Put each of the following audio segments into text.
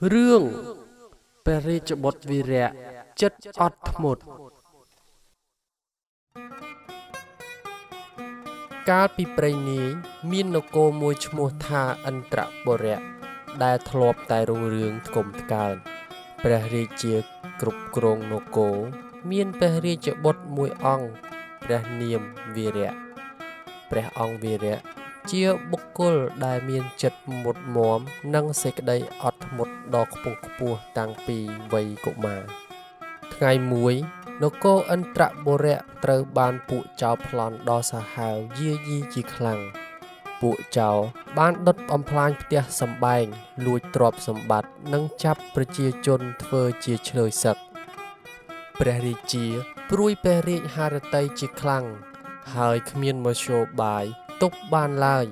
រឿងព្រះរាជបុត្រវីរៈចិត្តអត់ធ្មត់កាលពីព្រេងនាយមាននគរមួយឈ្មោះថាឥន្ទ្របុរៈដែលធ្លាប់តែរុងរឿងថ្កុំថ្កើងព្រះរាជាគ្រប់គ្រងនគរមានព្រះរាជបុត្រមួយអង្គព្រះនាមវីរៈព្រះអង្គវីរៈជាបុគ្គលដែលមានចិត្តមុតមាំនិងសេចក្តីអត់ធ្មត់ដ៏ខ្ពង់ខ្ពស់តាំងពីវ័យកុមារថ្ងៃមួយនគរឥន្ទ្របុរៈត្រូវបានពួកចោរប្លន់ដ៏សាហាវយាយីជាខ្លាំងពួកចោរបានដុតបំផ្លាញផ្ទះសម្បែងលួចទ្រព្យសម្បត្តិនិងចាប់ប្រជាជនធ្វើជាឈ្លើយសឹកព្រះរាជាព្រួយព្រះរាជហឫទ័យជាខ្លាំងហើយគ្មានមធ្យោបាយទប់បានឡើយ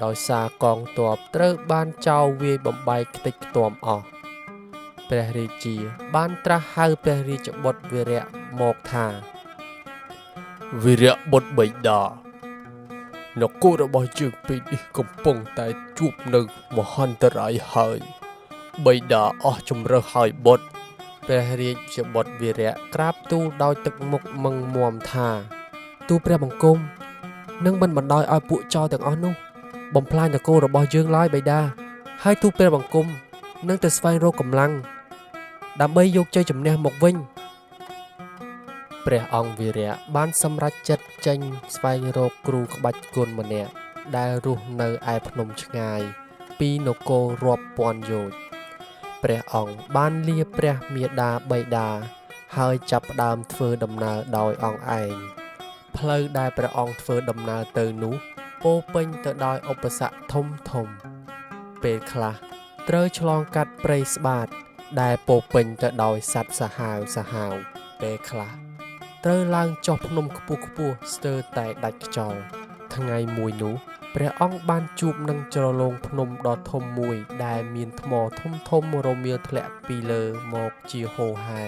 ដោយសារកងទ័ពត្រូវបានចោរវាយបំបែកខ្ទេចខ្ទាំអស់ព្រះរាជាបានត្រាស់ហៅព្រះរាជបុត្រវីរៈមកថាវីរៈបុត្របិតានគររបស់យើងពេលនេះកំពុងតែជួបនៅមហន្តរាយហើយបិតាអស់ជំរើសហើយបុត្រព្រះរាជបុត្រវីរៈក្រាបទូលដោយទឹកមុខមឹងមាំថាទូលព្រះបង្គំនឹងមិនបណ្ដោយឲ្យពួកចោរទាំងអស់នោះបំផ្លាញនគររបស់យើងឡើយបិតាហើយទូលព្រះបង្គំនឹងទៅស្វែងរកកម្លាំងដើម្បីយកជ័យជំនះមកវិញព្រះអង្គវីរៈបានសម្រេចចិត្តចេញស្វែងរកគ្រូក្បាច់គុណម្នាក់ដែលរស់នៅឯភ្នំឆ្ងាយពីនគររាប់ពាន់យោជន៍ព្រះអង្គបានលាព្រះមាតាបិតាហើយចាប់ផ្ដើមធ្វើដំណើរដោយអង្គឯងផ្លូវដែលព្រះអង្គធ្វើដំណើរទៅនោះពោរពេញទៅដោយឧបសគ្គធំធំពេលខ្លះត្រូវឆ្លងកាត់ព្រៃស្បាតដែលពោរពេញទៅដោយសត្វសាហាវសាហាវពេលខ្លះត្រូវឡើងចុះភ្នំខ្ពស់ខ្ពស់ស្ទើរតែដាច់ខ្យល់ថ្ងៃមួយនោះព្រះអង្គបានជួបនឹងជ្រលងភ្នំដ៏ធំមួយដែលមានថ្មធំធំរមៀលធ្លាក់ពីលើមកជាហូរហែ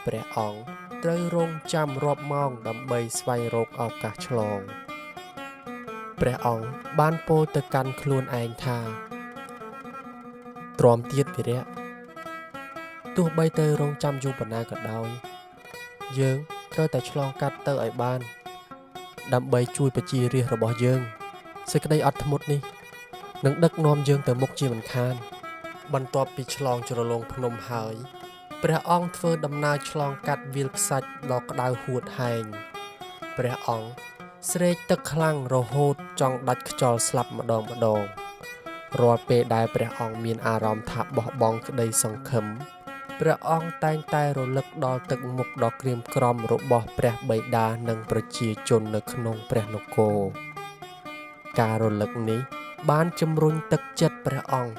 ព្រះអង្គត្រូវរងចាំរាប់ម៉ោងដើម្បីស្វែងរកឱកាសឆ្លងព្រះអង្គបានពោលទៅកាន់ខ្លួនឯងថាទ្រាំទៀតវីរៈទោះបីទៅរងចាំយូរប៉ុណ្ណាក៏ដោយយើងត្រូវតែឆ្លងកាត់ទៅឲ្យបានដើម្បីជួយប្រជារាស្ត្ររបស់យើងសេចក្តីអត់ធ្មត់នេះនឹងដឹកនាំយើងទៅមុខជាមិនខានបន្ទាប់ពីឆ្លងជ្រលងភ្នំហើយព្រះអង្គធ្វើដំណើរឆ្លងកាត់វាលខ្សាច់ដ៏ក្តៅហួតហែងព្រះអង្គស្រេកទឹកខ្លាំងរហូតចង់ដាច់ខ្យល់ស្លាប់ម្ដងម្ដងរាល់ពេលដែលព្រះអង្គមានអារម្មណ៍ថាបោះបង់ក្តីសង្ឃឹមព្រះអង្គតែងតែរលឹកដល់ទឹកមុខដ៏ក្រៀមក្រំរបស់ព្រះបិតានិងប្រជាជននៅក្នុងព្រះនគរការរលឹកនេះបានជំរុញទឹកចិត្តព្រះអង្គ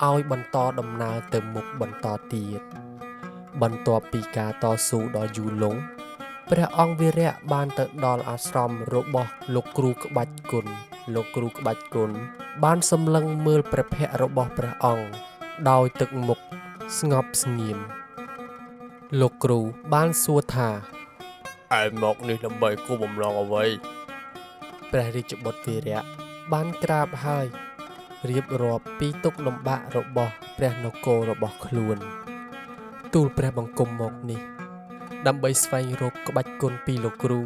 ឲ្យបន្តដំណើរទៅមុខបន្តទៀតបន្ទាប់ពីការតស៊ូដ៏យូរលង់ព្រះអង្គវីរៈបានទៅដល់អាស្រមរបស់លោកគ្រូក្បាច់គុណលោកគ្រូក្បាច់គុណបានសម្លឹងមើលព្រះភ័ក្ត្ររបស់ព្រះអង្គដោយទឹកមុខស្ងប់ស្ងៀមលោកគ្រូបានសួរថាឯងមកនេះដើម្បីគោលបំណងអ្វីព្រះរាជបុត្រវីរៈបានក្រាបហើយរៀបរាប់ពីទុក្ខលំបាករបស់ព្រះនគររបស់ខ្លួនទូលព្រះបង្គំមកនេះដើម្បីស្វែងរកក្បាច់គុណពីលោកគ្រូ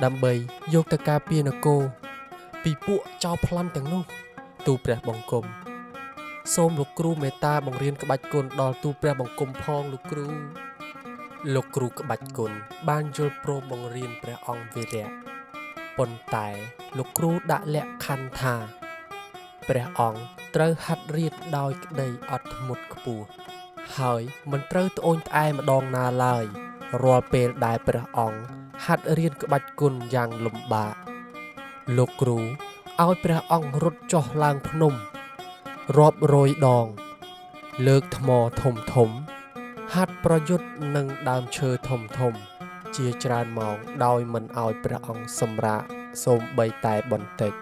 ដើម្បីយកទៅការពារនគរពីពួកចោរប្លន់ទាំងនោះទូលព្រះបង្គំសូមលោកគ្រូមេត្តាបង្រៀនក្បាច់គុណដល់ទូលព្រះបង្គំផងលោកគ្រូលោកគ្រូក្បាច់គុណបានយល់ព្រមបង្រៀនព្រះអង្គវីរៈប៉ុន្តែលោកគ្រូដាក់លក្ខខណ្ឌថាព្រះអង្គត្រូវហាត់រៀនដោយក្តីអត់ធ្មត់ខ្ពស់ហើយមិនត្រូវត្អូញត្អែម្ដងណាឡើយរាល់ពេលដែលព្រះអង្គហាត់រៀនក្បាច់គុណយ៉ាងលំបាកលោកគ្រូឲ្យព្រះអង្គរត់ចុះឡើងភ្នំរាប់រយដងលើកថ្មធំធំហាត់ប្រយុទ្ធនឹងដើមឈើធំធំជាច្រើនម៉ោងដោយមិនឲ្យព្រះអង្គសម្រាកសូម្បីតែបន្តិច។